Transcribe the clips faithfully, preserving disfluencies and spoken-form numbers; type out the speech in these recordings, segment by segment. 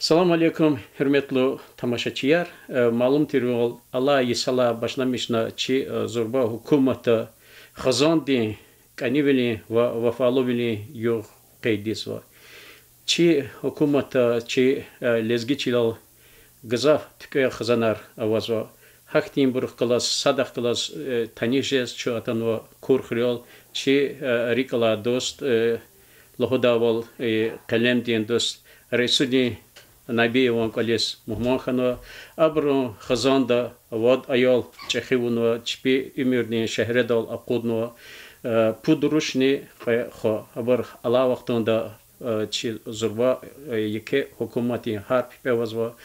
Салам алейкум, гьуьрметлу тамашачияр. Э, малум тирвал, алай йисалай башламишна чи, э, зурба гьукуматда хизандин кӀанивилин ва вафалувилин югъ къейдзава. Чи гьукуматда чи, э, лезги чилел гзаф туькӀвей хизанар авазва. Гьахьтинбурухъ галаз, садахъ галаз, э, таниш жез чун атанва Курхрел, чи, э, рикӀ алай дуст, э, лугьудайвал, э, къелемдин дуст Райсудин Набиеван кӀвализ мугьман хьанва. Абурун хизанда вад аял чӀехи авунва, чпи уьмуьрдин шегьредал акъуднава, э, пуд рушни кьве хва. Абур алай вахтунда, э, чи зурба, э, еке гьукуматдин гьар пипӀе авазва.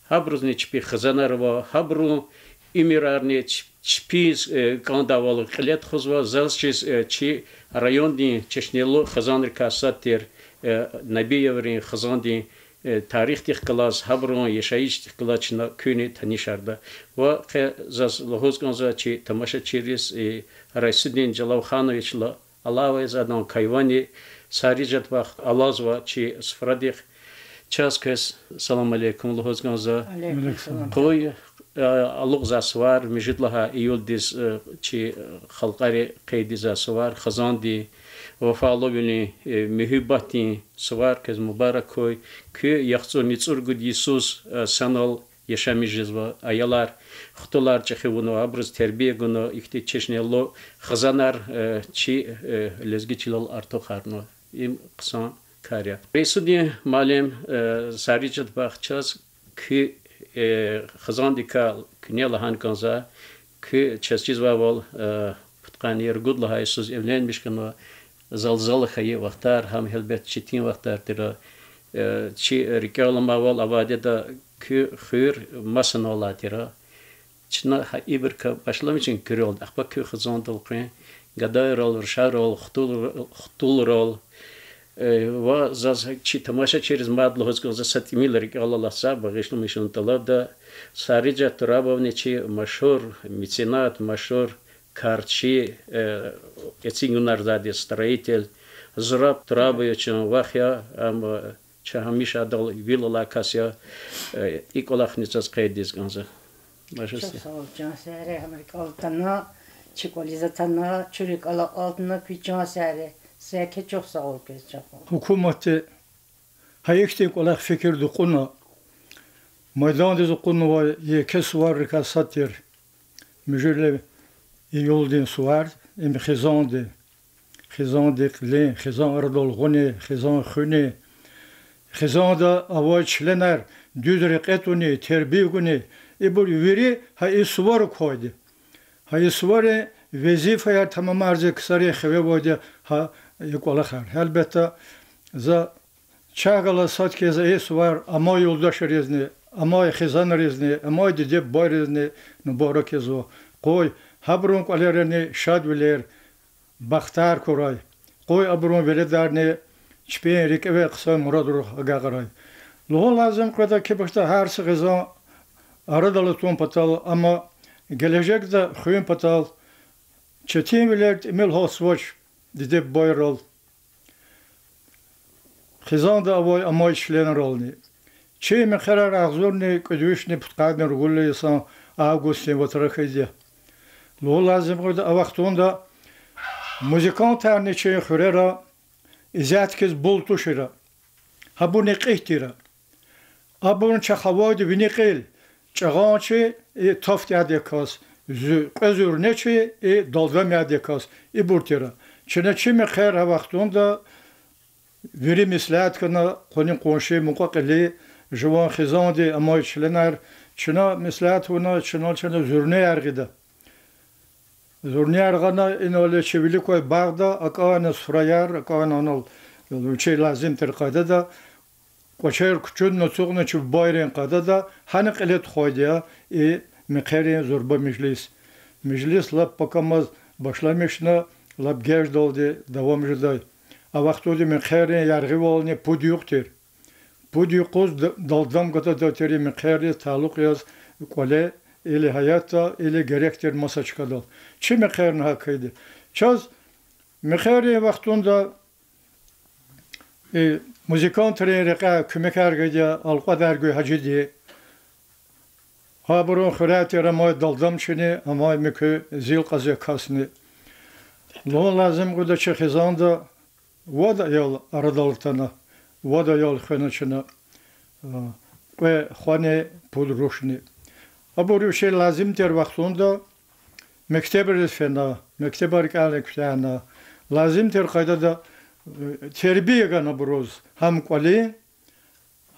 Гьабурузни чпи хизанар ава, гьабурун уьмуьрарни чп-, чпиз, э, кӀандайвал кьиле тухузва. Заз чиз, э, чи райондин чешнелу хизанрикай сад тир, э, Набиеврин хизандин, э, тарихдихъ галаз, гьабурун яшайишдихъ галаз чна куьнни танишарда. Ва къе заз лугьуз кӀанзава чи тамашачийриз, э, Райсудин Жалавхановичла алава яз адан кайвани Сарижат вахт алазва чи суфрадихъ. Чаз квез салам алейкум лугьуз кӀанзава. Алейкум салам. Къуй, э, алукьзавай сувар, муьжуьд лагьай июлдиз, э, чи, э, халкьари къейдзавай сувар, хизандин вафалувилин, э, муьгьуьббатдин сувар квез мубарак хьуй. Куь яхцӀур-мицӀур гуд йисуз, э, санал яшамиш жезва, аялар, хтулар чӀехи авунва, абуруз тербия гунва, ихьтин чешнелу хизанар, э, чи, э, лезги чилел артухарнава. Им хъсан кар я. Райсудин муаллим, э, Сарижат вахт, чаз куь, э, хизандикай куьне лагьана кӀанзава, куь чаз чизвайвал, э, пудкъанни ругуд лагьай йисуз эвленмиш хьанва, залзала хьайи вахтар, гьам гьелбет четин вахтар тир. Э, чи рикӀел аламайвал, авайди я куь хуьр масанал алай тир. Чна гьа ибурукай башламишна куьрелди, ахпа куь хизандал къвен, гадайрал, рушарал, хтул-, хтулрал, э, ва заз чи тамашачийриз мад лугьуз кӀанзава, са тӀимил рикӀел алаз, багъишламишун тӀалабда. Сарижат Турабовна чи машгьур меценат, машгьур кардчи, э, эцигунар жедай строитель Зураб Турабовичан вах я, ам, э, чун гьамиша адал вил алай кас я, э, и кӀвалахни заз къейдиз кӀанзава. Чухсагъул, чан сагърай, гьам рикӀел атана, чи кӀвализ атана, чун рикӀел акьалтна, куь чан сагърай, саки чухсагъул квез, чан сагърай. Гьукуматди гьа ихьтин кӀвалах фикирда кьуна, майдандиз акъуднавай еке суваррикай сад тир муьжуьд лагьай июлдин сувар, им хизандин, хизандин кьилин, хизан арадал гъунин, хизан хуьнин, хизанда авай членар дуьз рекье тунин, тербия гунин, ибур вири гьа и сувариз квайди. Гьа и суварин везифаяр тамамарзавай ксарин хиве авайди я гьа и кӀвалахар. Гьелбетда, за чахъ галаз сад хьиз и сувар амай юлдашризни, амай хизанризни, амай диде-бубайризни мубарак ийизва. Къуй гьабурун кӀвалерани шадвилер, бахтар хьурай. Къуй абурун веледарни чпин рикӀевай хъсан мурадрихъ агакьарай. Лугьун лазим къведа, ки бахтар гьар са хизан арадал атун патал, амма гележегда хуьн патал четинвилер тӀимил гьалтзавач диде-бубайрал, хизанда авай амай членрални. Чи мехъерар агъзурни кӀуьд вишни пудкъанни ругуд лагьай йисан августдин вацра хьайиди я. Лугьун лазим къведа, а вахтунда музыкантарни чи хуьрера исятда хьиз бул тушира. Гьабурни кьихь тира. Абурни чахъ авайди вини кьил: чӀагъан чи, и таф яд я кас, зу-, кьве зуьрне чи, и далдам яд я кас, ибур тира. Чна чи мехъер а вахтунда вири меслят хьана, къуни-къунши, мукьва-кьили, жуван хизандин амай членар, чна меслят авуна, чна, чна зуьрнеяр гъида. Зуьрнеяр гъана, инал чи вилик квай багъда, акӀана суфраяр, акӀана анал, вичи лазим тир къайдада, кӀвачер кучудна, ацукьна чи бубайрин къайдада, гьана кьиле тухвайди я и мехъерин зурба межлис. Межлис лап пакамаз башламишна, лап геждалди давам жедай. А вахтунда мехъерин яргъивални пуд юкь тир. Пуд юкъуз д-, далдам гатадай тир и мехъерриз талукь яз кӀвале или гьаятда, или герек тир маса чкадал. Чи мехъерни гьакӀ хьайиди. Чаз мехъерин вахтунда, э, Музыкантрин рекьяй куьмекар гайиди я Алкьвадар Гуьгьажиди. Гьабурун хуьряй тир амай далдамчини, амай муькуь зил кьазвай касни. Лугьун лазим гуда чи хизанда вад аял арадал атана, вад аял хвена чна, а, кьве хвани пуд рушни. Абур вичин лазим тир вахтунда мектебриз фена, мектебар кӀелна куьтягьна, лазим тир къайдада, э, тербия гана абуруз, гьам кӀвалин,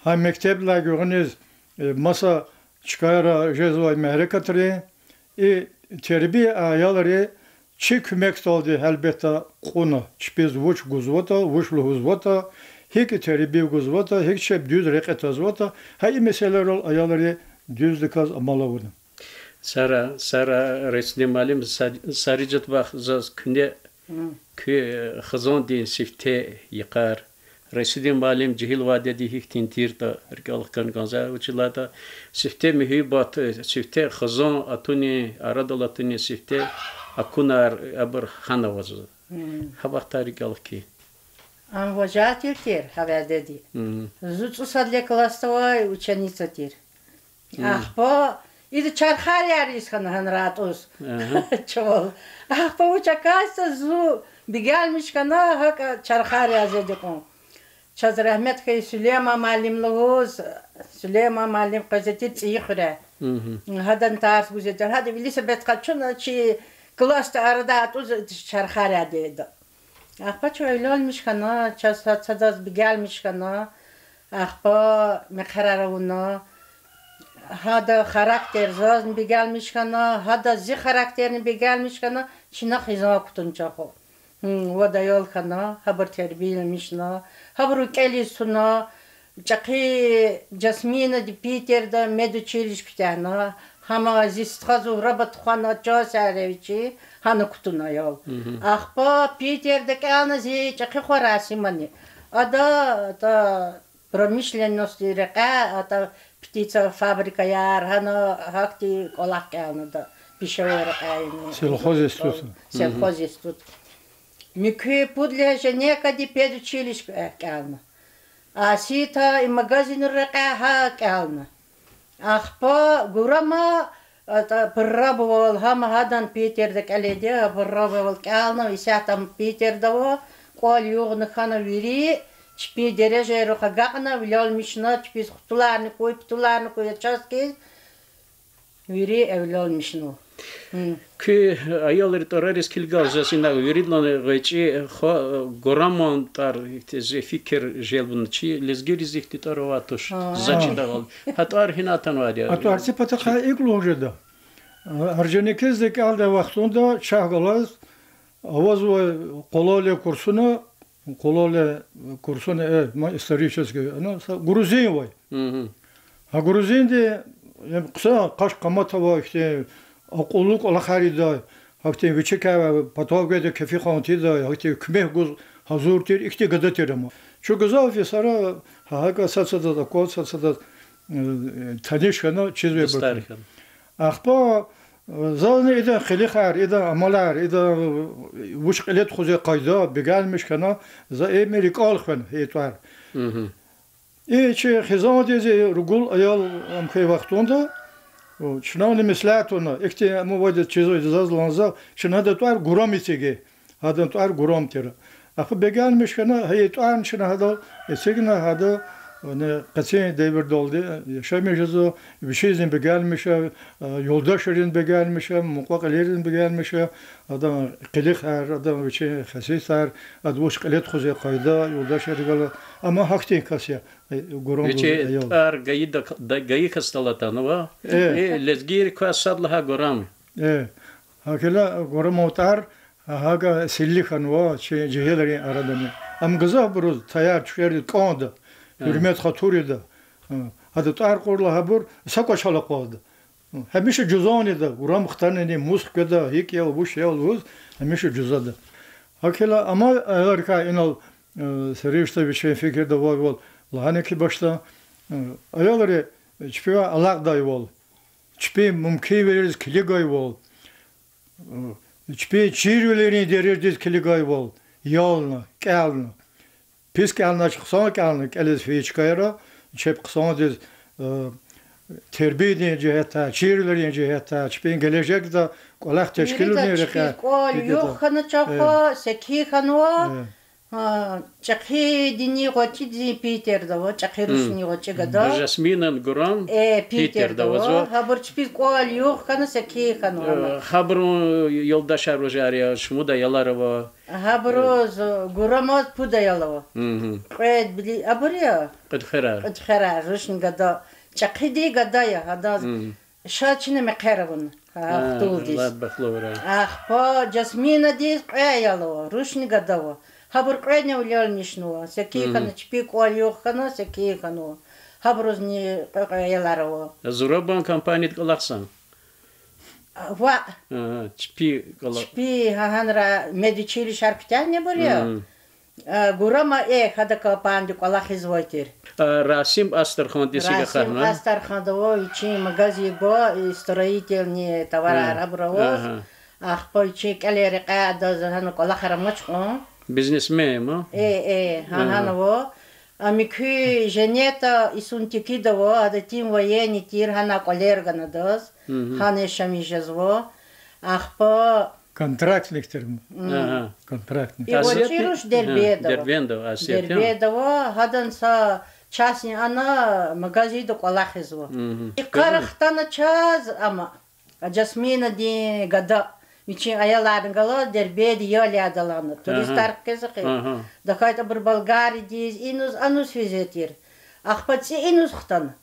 гьам мектебдилай гуьгъуьниз, э, маса чкайра жезвай мярекатрин, и тербия аялри чи куьмекдалди гьелбетда кьуна, чпиз вуч гузватӀа, вуч лугьузватӀа, гьикӀ тербия гузватӀа, гьикӀ чеб дуьз рекье тазватӀа, гьа и месэлайрал аялри дуьздаказ амал авуна. Сара, Сара, Райсудин муаллим, Са-, Сарижат вах заз куьне куь хизандин сифте йикъар, Райсудин муаллим жегьил вадеди гьихьтин тиртӀа рикӀел хкана кӀанзава, вучиз лагьайтӀа сифте муьгьуьббат, сифте хизан атунин, арадал атунин сифте акунар абур хьанва заз. Гьа вахтар рикӀел хкин. Ам важар тир, тир гьа вядеди. Зун цӀусад лагьай классда авай ученица тир. Ахпа ида чархарияр ийиз хьана гьанра атӀуз. Чавал. Ахпа вуч акатзава, зун бегенмиш хьана гьакӀа чархарияр ийиз кьван. Чаз рагьмет хьайи Сулейман муаллим лугьуз, Сулейман муаллим къвезвай тир ЦӀийи хуьряй. Гьадан тарс гузвай тир, гьада велосипед къачуна чи классдин арадай атӀуз чархарияр ийида. Ахпа чун эвленмиш хьана, чаз са-, садаз бегенмиш хьана, ахпа мехъерар авуна, гьадан характер зазни бегенмиш хьана, гьадаз зи характерни бегенмиш хьана, чна хизан кутуна чахъ. Вад аял хьана, гьабур тербияламишна, гьабуру кӀелиз туна, чӀехи Жасминади Питерда медучилище куьтягьна, гьама зи стха Зугьраба тухвана, чан сагърай вичи, гьана кутуна аял. Ахпа Питерда кӀелна зи чӀехи хва Расимани. Ада, ата, промышленностдин рекьяй, ата, птицефабрика яр, гьана гьахьтин кӀвалах кӀелна ада, пищевой рекьяй. Сельхозинститут. Сельхозинститут. Муькуь пуд лагьай Женекади педучилище кӀелна. Асита и магазинрин рекьяй гьа кӀелна. Ахпа Гурама, атӀа, прорабовал, гьама гьадан Питерда кӀелайди, прорабовал кӀелна, исятда ам Питерда ава, кӀвал-югъни хьана вири, чпин дережайрихъ агакьна, эвленмишна, чпиз хтуларни куй, птуларни куй, я чаз хьиз, вири эвленмишна. Куь аялрин тӀварариз килигайла, заз ина виридалайни гъвечӀи хва, Гураман тӀвар, зи фикир желбна, чи лезгийриз ихьтин тӀвар авай туш, заз чидайвал. Гьа тӀвар гьина атанвайди я? А тӀварцин патахъай икӀ лугьуз жеда. Орджоникидиз кӀелдай вахтунда чахъ галаз авазва къвалалди курсуна, къвалалди курсуна, э, ма исторический, ну, са грузин авай. Гьа грузинди, э, хъсан къаш-къамат авай, ихьтин акьуллу кӀвалахар ийидай, гьахьтин вичикай патав гайидай кефихан тийидай, гьахьтин куьмек гуз гьазур тир, ихьтин гада тир ам. Чун гзаф йисара гьа-, гьакӀа сад-садаз акваз, сад-садаз, э, таниш хьана, чизвайбур хьана. Ахпа, э, зазни идан къилихар, идан амалар, идан, э, вуч кьиле тухузвай къайда бегенмиш хьана, за ими рикӀел хвена и тӀвар. И чи хизандиз ругул аял ам хьайи вахтунда, чнани меслят авуна, ихьтин амайди чизвайди заз лагьана за, чна гьадан тӀвар Гурам эцигин. Гьадан тӀвар Гурам тир. Ахпа бегенмиш хьана, гьа и тӀварни чна гьадал эцигна, гьада къецин девирдалди яшамиш жезва, вичизни бегенмиш я, юлдашризни бегенмиш я, мукьва-кьилийризни бегенмиш я, адан къилихар, адан вичин хесетар, ада вуч кьиле тухузвай къайда, юлдашрихъ галаз, амма гьахьтин кас я, Гурам. Вичи тӀвар гайи касдал атанва, и лезгийрик квай сад лагьай Гурам. Гьакӏ хьайила Гураман тӀвар гьакӏа силли хьанва чи жегьилрин арадани. Ам гзафбуруз таяр туькӀуьрда кӀанда, гьуьрмет-хатур ийида. Гьада тӀвар кьурла гьабур са кӀвачел акъвазда. Гьамиша жузан ийида, Гурам хтанани, мус хкведа, гьикӀ я, вуч я лугьуз, гьамиша жузада. Гьакӏ хьайила амай аялрикай инал Сарижда вичин фикирда авайвал лагьана хьи башта, аялри чпивай алакьдайвал, чпин мумкинвилериз килигайвал, чпин чирвилерин дережадиз килигайвал ялна, кӀелна. Пис кӀелна, хъсан кӀелна, кӀелиз фейи чкаяр, чеб хъсандиз, э, тербиядин жигьетдай, чирвилерин жигьетдай, чпин гележегда кӀвалах тешкилунин рекье. Чпиз кӀвал-югъ хьана чахъ, секин хьанва. Э. А, чӀехи дини гъвечӀи зи Питерда ава, чӀехи рушни гъвечӀи гада. Жасминан Гурам, э, Питерда ава. Гьабур чпиз кӀвал-югъ хьана, секин хьанва. Э, гьабурун юлдашар вужар я, шумуд аялар ава? Гьабуруз, Гурамаз пуд аял ава. Кьвед вили абур я. Кьуьд хвера. Кьуьд хвера, рушни гада. ЧӀехиди гада я, гьадаз ша чна мехъер авуна, гьа, хтулдиз. Ахпа Жасминадиз кьве аял ава, рушни гада ава. Гьабур кьведни уьлелмишнава, секин хьана, чпи кӀвал-югъ хьана, секин хьанва. Гьабурузни кьве-кьве аялар ава. Зурабан компанияда кӀвалахзан? Ваъ. Чпи кӀвалах. Чпи гьа-, гьанра медучилищеяр куьтягьнибур я. Гурама, э, гьада компанияда кӀвалахзавай тир. Расим Астархандиз гьикӀ акъатна? Расим Астарханда ава, вичин магазин ава, и строительный товарар гьабур ава. Ахпа вичин кӀелин рекье адаз гьана кӀвалахар амач кьван. Бизнесмен я ма? Э, э, гьа, гьана ава. А муькуь Женета Ессентукида ава, ада тир военный тир, гьана кӀвалер гана адаз. Гьана яшамиш жезва. Ахпа контрактник тир. Контрактник. И вачи руш Дербентда ава. Дербентда ава, Асет я? Дербентда ава, гьадан са частный ана магазинда кӀвалахзава. И къарагъ хтана чаз, ама Жасминадин гада вичин аяларни галаз Дербентда ял яда лагьана. Туристар хквез хьи. ТахьайтӀа абур Болгариядиз, инуз-ануз физвай тир. Ахпа цӀи инуз хтана.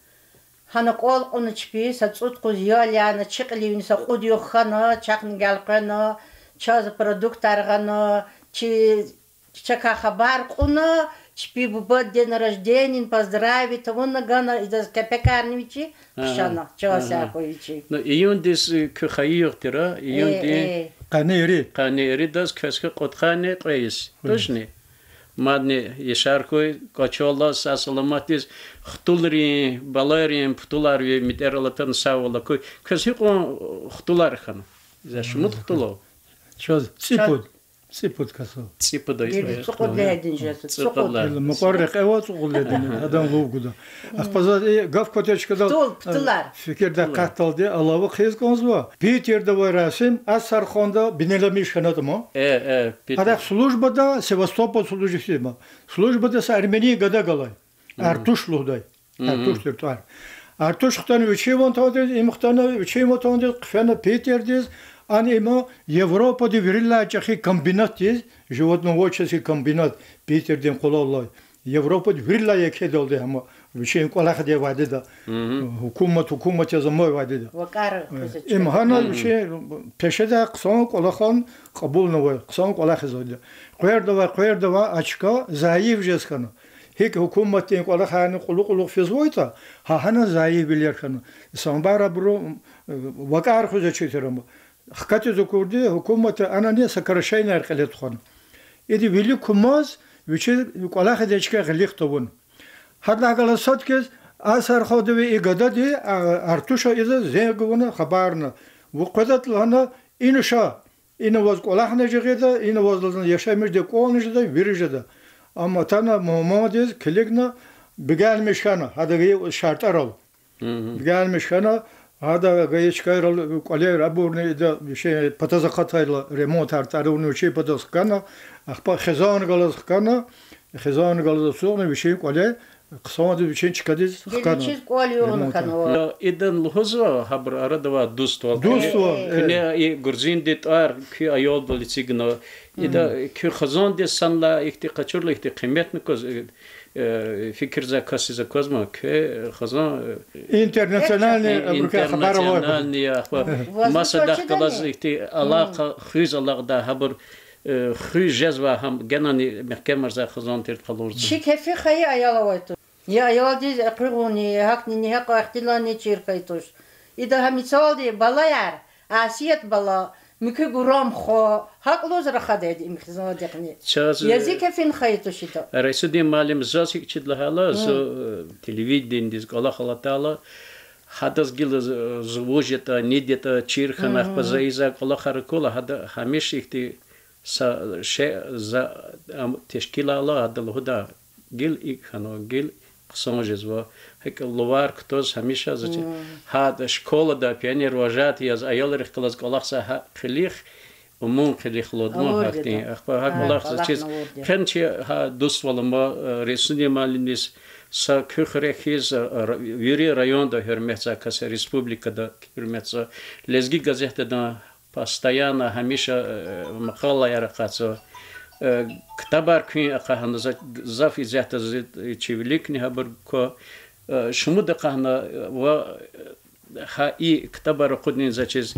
Гьана кӀвал кьуна чпи, са цӀуд къуз ял яна, чи кьилив са кьуд югъ хьана, чахъни гелкъвена, чаз продуктар гъана, чи чакай хабар кьуна, чпи бубадин день рождения поздравить авуна, гана идаз кепекарни вичи хъшана, чаз сяко вичи. Ну, июндиз куь хайи югъ тир, июндин къанни ирид. Къанни иридаз квез хьи кьудкъанни кьве йис. Тушни? Мадни яшар хьуй, кӀвачел алаз, сагъ-саламатдиз, хтулрин, балайрин путулар ви метӀерал атана сагъвал акуй. Квез гьикьван хтулар хьана? За шумуд хтул ава? Чаз цӀипуд. ЦӀипуд кас ава. ЦӀипуд ай. ЦӀукьуд лагьайди жезва. ЦӀукьуд лагьай. Мукьвара рекье ава цӀукьуд лагьайди, адан лув гуда. Ахпа заз и гаф кватӀа чкадал, путул, путулар, фикирдай къатдалди алава хъийиз кӀанзава. Питерда авай Расим Астарханда бинеламиш хьанатӀа ман. Э, э, Питер. Адахъ службада, Севастополь служит физма. Службада са армянин гада галай. Артуш лугьудай. Артуш тир тӀвар. Артуш хтана вичин ватандиз, им хтана вичин ватандиз, хъфена Питердиз, ана им Европада вирилай чӀехи комбинатдиз, животноводческий комбинат, Питердин къвалал алай. Европада вирилай екедалди гьам вичин кӀвалахдай авайди я. Гьукумат, гьукумат яз амай авайди я. Им гьана вичин пешедай хъсан кӀвалахни кьабулнавай, хъсан кӀвалахзавайди я. Къвердавай, къвердавай а чка зайиф жез хьана. ГьикӀ гьукуматдин кӀвалахарни кьулухъ-кьулухъ физвайтӀа, гьа гьана зайифвилер хьана. Самбар абуру, э, вакӀар хуьзвачир тир ам. Хкатиз акурди, гьукуматди анани сокращенияяр кьиле тухвана. Ида вилик кумаз вичиз кӀвалахдай чка гъилик тавуна. Гьадалай галаз сад хьиз Астарханда авай и гадади, а, Артуша идаз зенг авуна, хабарна. Вун къведатӀа лагьана, ина ша, ина ваз кӀвалахни жагъида, ина ваз лагьана яшамиш жеда, кӀвални жеда, вири жеда. Ам атана Мугьаммадиз килигна, бигалмиш хьана, гьада гайи шартӀарал. Бигалмиш хьана, гьада гайи чкайрал кӀвалер абурни ида вичин патаз акъатайла, ремонтар тӀарунни вичин патаз хкана, ахпа хизан галаз хкана, хизан галаз ацукьна вичин кӀвале, хъсандиз вичин чкадиз хкана. Вичин кӀвал-югъни хьанва. Идан лугьузва, гьабурун арада авай дуствал. Дуствал, э. Куьне и грузиндин тӀвар куь аялдал эцигна. Ида куь хизандиз санлай ихьтин къачурла ихьтин къиметни кваз, э, фикирзавай касдиз аквазма, куь хизан, э, интернациональный, э, абурукай хабар авай, интернациональный, ахпа масадахъ галаз ихьтин алакъа хуьз алакьдай, гьабур, э, хуьз жезвай гьам генани мягькемарзавай хизан тирди къалурзава. Чи кефи хайи аял авай туш. Я аялдиз экъуьгъунни, гьахьтинни гьакьван ихтилатни чир хьайи туш. Ида гьа мисалди балаяр, Асият бала, муькуь Гурам хва, гьакӀ лугьуз рахадайди им хизандихъни. Чаз, я зи кефин хайи туш ида. Райсудин муаллим, заз гьикӀ чида лагьайла, зун, э, телевидениедиз кӀвалахал атайла, гьадаз гила з-, з-, вуж ятӀа, нид ятӀа чир хьана, ахпа за ийизвай кӀвалахар акурла, гьада гьамиша ихьтин са шей за, ам, тешкилайла, гьада лугьудай, Гила икӀ хьанва, гила хъсан жезва. ГьикӀ лувар кутаз гьамиша за чи-, гьа школада пионервожатый яз аялрихъ галаз кӀвалахзавай гьа къилих умун къилих лугьудмир гьахьтин. Ахпа гьа кӀвалах за чиз, къени чи гьа дуствал ама, э, Рейсудин муаллимдиз, са куь хуьре хьиз, э, ра-, вири районда гьуьрметзавай кас я, республикада гьуьрметзавай. Лезги газетдин постоянно гьамиша, э, макъалаяр акъатзава. Э, ктабар куьн акъахьна, за гзаф исятда зи чи виликни гьабур ква, э, шумуд акъахьна, э, ва, э, гьа и ктабар акъуднин за чиз,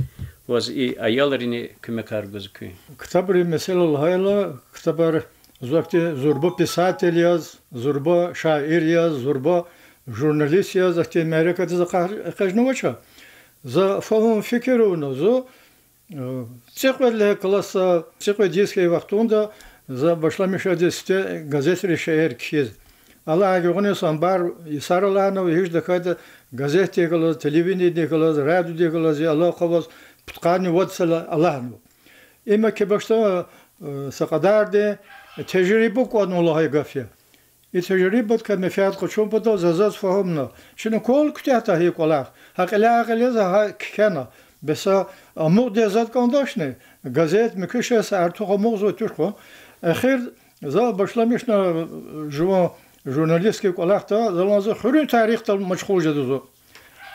ваз и аялрини куьмекар гуз куьн. Ктабрин месэла лагьайла, ктабар зу ахьтин зурба писатель яз, зурба шаир яз, зурба журналист яз ахьтин мярекатдиз акъа-, экъечӀнавач. За фагьум фикир авуна, зун, э, цӀикьвед лагьай классда, цӀикьвед йис хьайи вахтунда за башламишайди сифте газетрин шейэр кхьиз. Аллагь гуьгъуьниз, амбар йисара лагьанва, гьич тахьайтӀа газетдихъ галаз, телевидениедихъ галаз, радиодихъ галаз зи алакъа аваз пудкъанни вад йисалай лагьанва. Им кибашда, э, са кьадарди тежриба кӀватӀна лагьай гаф я. И тежрибадикай менфят къачун патал за заз фагьумна. Чна квел куьтягьдай гьа кӀвалах. Гьа кьиляй-кьилиз гьа кхьена. Бес амукьди затӀ кӀандачни, газет муькуь шейэр са артух амукьзавай туш кьван. Эхир за башламишна, жуван журналистский кӀвалахда, залан за хуьруьн тарихдал машгъул жеда зун.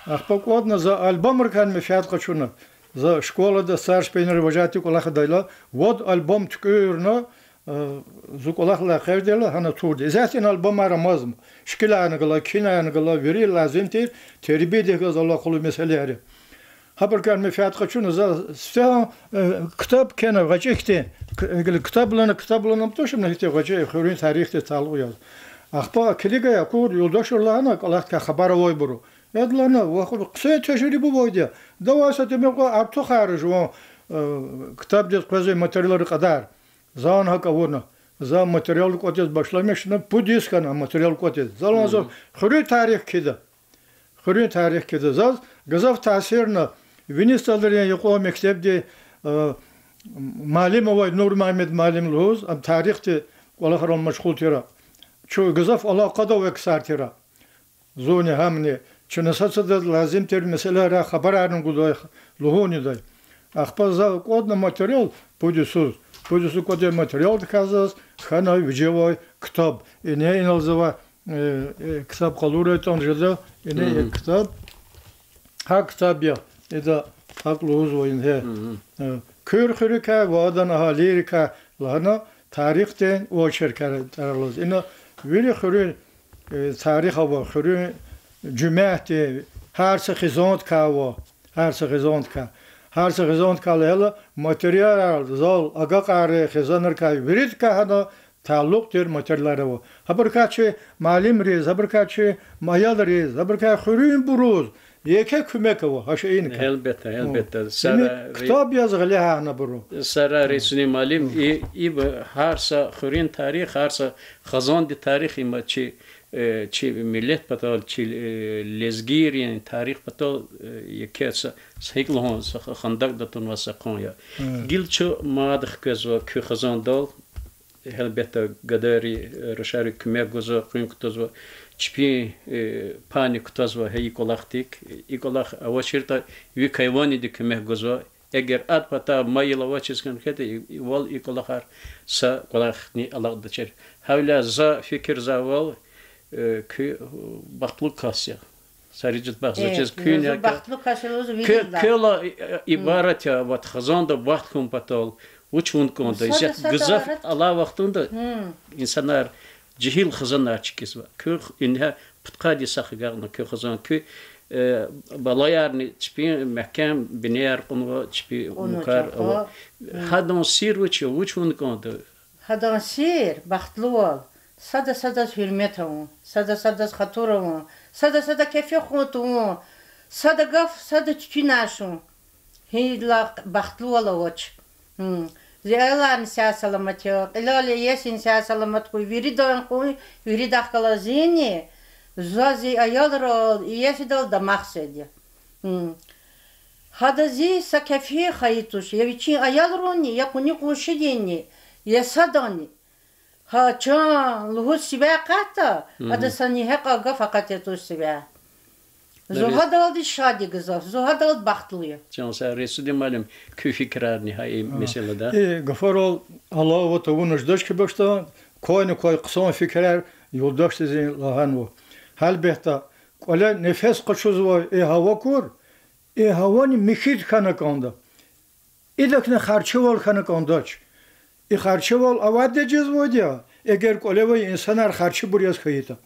Ахпа кӀватӀна за альбомрикай менфят къачуна. За школада старший пионервожатый кӀвалахдайла, вад альбом туькӀуьрна, э, зу кӀвалахлай экъечӀдайла гьана турди. Исятда ина альбомар амазма. Шикиларни гала, кхьинарни гала, вири лазим тир, тербиядихъ галаз алакъалу месэлаяр я. Гьабурукай менфят къачуна за сифтегьан, э, ктаб кхьена гъвечӀи хьтин, к-, ктаб лагьана, ктаб лагьана, амма туш ман гьихьтин гъвечӀи хуьруьн тарихдиз талукь яз. Ахпа килигай акур юлдашар лагьана, кӀвалахдикай хабар авайбуру. Яд лагьана, вахъ хъсан тежриба авайди я. Давай са тӀимил кьван артухар жуван, э, ктабдиз къвезвай материалрин кьадар. Зани гьакӀ авуна. За материал кӀватӀиз башламишна, пуд йис хьана материал кӀватӀиз. Залан за хуьруьн тарих кхьида. Хуьруьн тарих кхьида. Заз гзаф таъсирна Вини СтӀалрин юкьван мектебдин, э, муаллим авай Нурмугьаммед муаллим лугьуз, ам тарихдин кӀвалахрал машгъул тир. Чун гзаф алакъада авай ксар тир. Зунни гьамни чна сад-садаз лазим тир месэлайрай хабарарни гудай, лугьунидай. Ахпа за кӀватӀна материал пуд йисуз, пуд йисуз кӀватӀай материалдикай заз хьана вижевай ктаб. Ингье инал завай, э, э, ктаб къалурайтӀани жеда, ингье ктаб. Гьа ктаб я, ида гьакӀ лугьузва ингье. Э, Куьр хуьруькай ва адан агьалийрикай лагьана тарихдин очеркар тӀвар алаз. Ина вири хуьруьн, э, тарих ава, хуьруьн жуьмятдин, гьар са хизандикай ава, гьар са хизандикай. Гьар са хизандикай лагьайла материалар, зал агакьарин хизанрикай, виридакай гьана талукь тир материалар ава. Гьабурукай чи муаллимриз, гьабурукай чи аялриз, гьабурукай хуьруьнбуруз еке куьмек ава гьа шейиникай. Гьелбетда, гьелбетда. Им ктаб яз гъиле гьана абуру. Сара Рейсудин муаллим, и, и гьар са хуьруьн тарих, гьар са хизандин тарих, има чи, э, чи миллет патал, чи, э, лезгийрин тарих патал, э, еке са, са гьикӀ лугьун, са х-, хандакӀда тунвай са къван я. Гила чун мад хквезва куь хизандал, гьелбетда, гадайри, э, рушари куьмек гузва, къуьн кутазва, чпин, э, пани кутазва гьа и кӀвалахдик. И кӀвалах авачиртӀа, ви кайваниди куьмек гузва. Эгер а патай майил авачиз хьайитӀа, и, и вал и кӀвалахар са кӀвалахни алакьдачир. Гьавиляй за фикирзавайвал, э, куь, э, бахтлу кас я. Сарижат бахт, заз чиз куьн я, куь-, куьн ибарат я, ваъ, хизанда бахт хьун патал, вуч авун кӀанда. Исятда гзаф алай вахтунда инсанар жегьил хизанар чкизва. Куь ингье пудкъад йисахъ агакьна куь хизан, куь, э, балаярни чпин мягькем бинеяр кьунва, чпин мукар ава. Гьадан сир вуч я, вуч авун кӀанда? Гьадан сир, бахтлувал, сада-садаз гьуьрмет авун, сада-садаз хатур авун, сада-сада кефи хун тавун, сада гаф, сада туьтуьнар шун. Гьидалай бахтлувал авач. Зи аяларни сагъ-саламат я, кьилел иесини сагъ-саламат хьуй, виридан хьуй, виридахъ галаз зини, за зи аялрал, иесидал дамах сад я. Гьада зи са кефи хайи туш, я вичин аялринни, я къуни-къуншидинни, я саданни. Гьа, чан, лугьуз сивяй акъатда, ада са ни гьакӀа гаф акъатиз туш сивяй. Зун гьадалди шад я гзаф, зун гьадалди бахтлу я. Чан сагъ, Ресудин муаллим, куь фикирарни гьа и месэлада? И гафарал алава тавуна жедач хьи башта, квайни квай хъсан фикирар юлдашдиз лагьанва. Гьелбетда, кӀвале нефес къачузвай и гьава акур, и гьавани михьиди хьана кӀанда. Идакни харчевал хьана кӀандач. И харчевал авайди жезвайди я, эгер кӀвале авай инсанар харчибур яз хьайитӀа.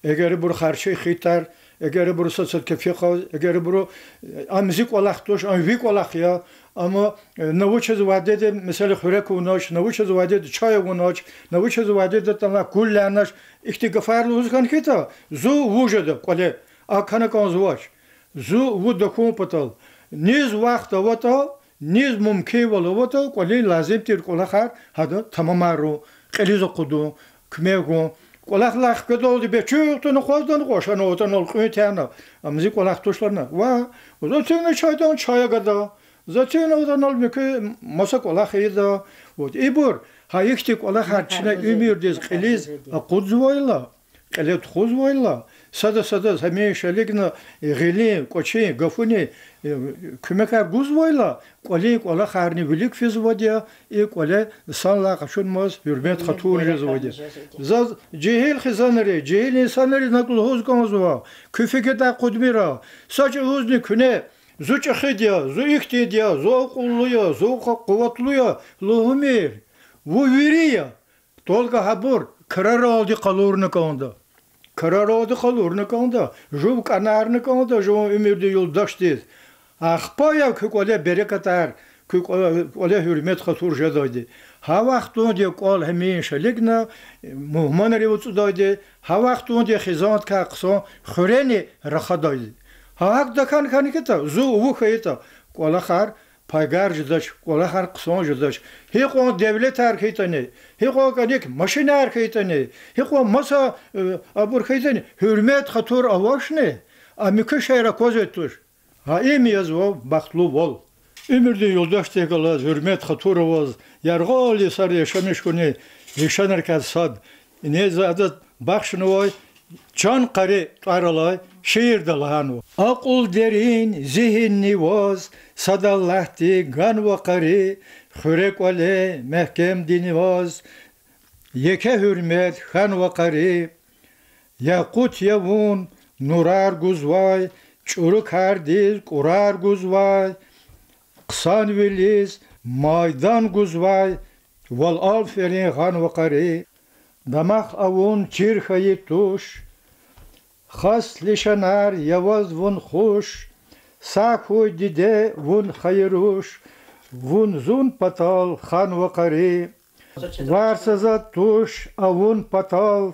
Эгер ибур харчи хьайитӀа, эгер ибуру сад-сад кефи кьаз, эгер ибуру, э, ам зи кӀвалах туш, ам ви кӀвалах я, ам, э, на вучиз вядеда, месела, хуьрек авунач, на вучиз вядеда чай авунач, на вучиз вядеда тӀалай кул лагьанач, ихьтин гафар лугьуз хьана хьайитӀа, зун вуж жеда кӀвале, акӀ хьана кӀанзавач. Зун вун тахьун патал, низ вахт аватӀа, низ мумкинвал аватӀа, кӀвалин лазим тир кӀвалахар гьада тамамарун, кьилиз акъудун, куьмек гун. КӀвалахлай хкведалди бес чуьхъ туна акъвазда кьван, шана атӀана кьуьн тяна, ам зи кӀвалах туш лагьана. Ва за тӀуьна чайдан чай агада, за тӀуьна атӀанал муькуь маса кӀвалах ийида. Вот ибур, гьа ихьтин кӀвалахар чна уьмуьрдиз кьилиз акъудзавайла, кьиле тухузвайла, сада-садаз гьамишалигна гъилин, кӀвачин, гафунин, э, куьмекар гузвайла, кӀвалин кӀвалахарни вилик физвайди я, и кӀвале санлай къачунмаз гьуьрмет-хатур жезвайди я. Заз жегьил хизанри, жегьил инсанри накӀ лугьуз кӀанзава, куь фикирдай акъудмир, са чӀавузни куьне, зун чӀехиди я, зун ихьтинди я, зун акьуллу я, зун къу-, къуватлу я лугьумир. Вун вири я. Только гьабур краралди къалурна кӀанда. Краралди къалурна кӀанда, жув кӀанарна кӀанда жуван уьмуьрдин юлдашдиз. Ахпа я куь кӀвале берекатар, куь кӀва-, кӀвале гьуьрмет-хатур жедайди. Гьа вахтунди я кӀвал гьамишалигна мугьманрив ацӀудайди, гьа вахтунди я хизандикай хъсан хуьрени рахадайди. Гьа гьакӀ тахьана хьана хьайитӀа, зун вуж хьайитӀа, кӀвалахар пайгар жедач, кӀвалахар хъсан жедач. Гьикьван девлетар хьайитӀани, гьикьван кӀаник машинар хьайитӀани, гьикьван маса, э, абур хьайитӀани, гьуьрмет-хатур авачни, а муькуь шейэр аквазвайди туш. Гьа им язва бахтлувал. Уьмуьрдин юлдашдихъ галаз, гьуьрмет-хатур аваз, яргъал йисар яшамиш хьуни, лишанрикай сад. Иниз за адаз бахшнавай Чан къари тӀвар алай шиирда лагьанва: акьул дерин, зигьинни ваз, сад Аллагьди ганва къари, хуьре-кӀвале мягькемдин ваз, еке гьуьрмет хьанва къари. Якъут я вун, нурар гузвай, чӀуру кардиз кӀурар гузвай, хъсанвилиз майдан гузвай, вал аферин гъанва къари. Дамах авун чир хьайи туш, хас лишанар я ваз вун хуш, сагъ хьуй, диде, вун хайи руш, вун зун патал ханва къари. Варцаза туш авун патал,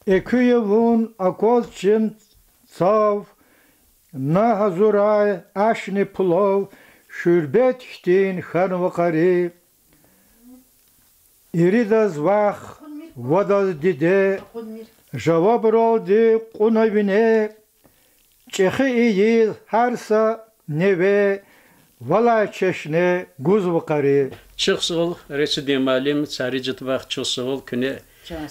экуь я вун акваз чун цав, на гьазурай ашни пулав, шуьрбет хьтин хьанва къари. Иридаз вах, вадаз диде, жавабралди кьуна вине, чӀехи ийиз гьар са неве, валай чешне гузва къари. Чухсагъул, Ресудин муаллим, цари жеда вахт, чухсагъул куьне.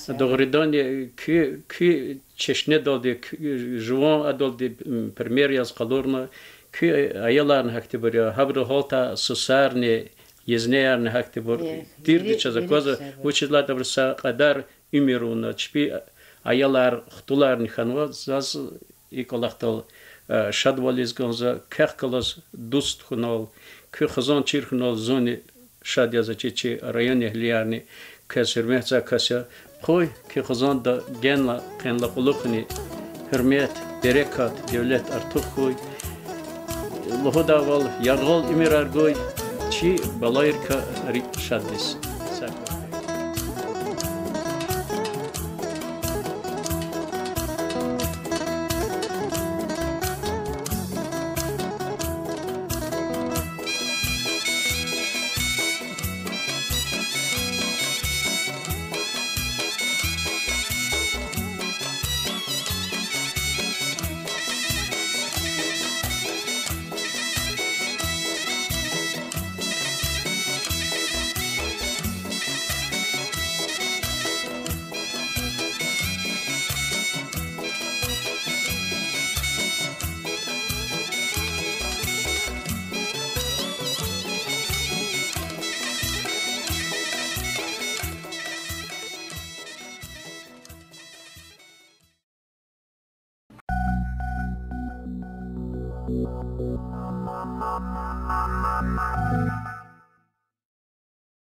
Дугъриданни, куь, куь чешнедалди, куь жуван адалди, м, пример яз къалурна, куь аяларни гьахьтинбур я, гьабурун гьалтай сусарни, езниярни гьахьтинбур тирди чаз аквазва, вучиз лагьайтӀа абуру са кьадар уьмуьр авуна, чпи аялар, хтуларни хьанва. Заз и кӀвалахдал, э, шадвал ийиз кӀанзава, квехъ галаз дуст хьунал, куь хизан чир хьунал зунни шад я, заз чи, чи райондин эгьлиярни. Квез гьуьрметзавай кас я. Къуй куь хизанда генла, къенлай кьулухъни гьуьрмет, берекат, девлет артух хьуй. Лугьудайвал, яргъал уьмуьрар гуй, чи балайрикай рикӀ шадиз. Сагърай.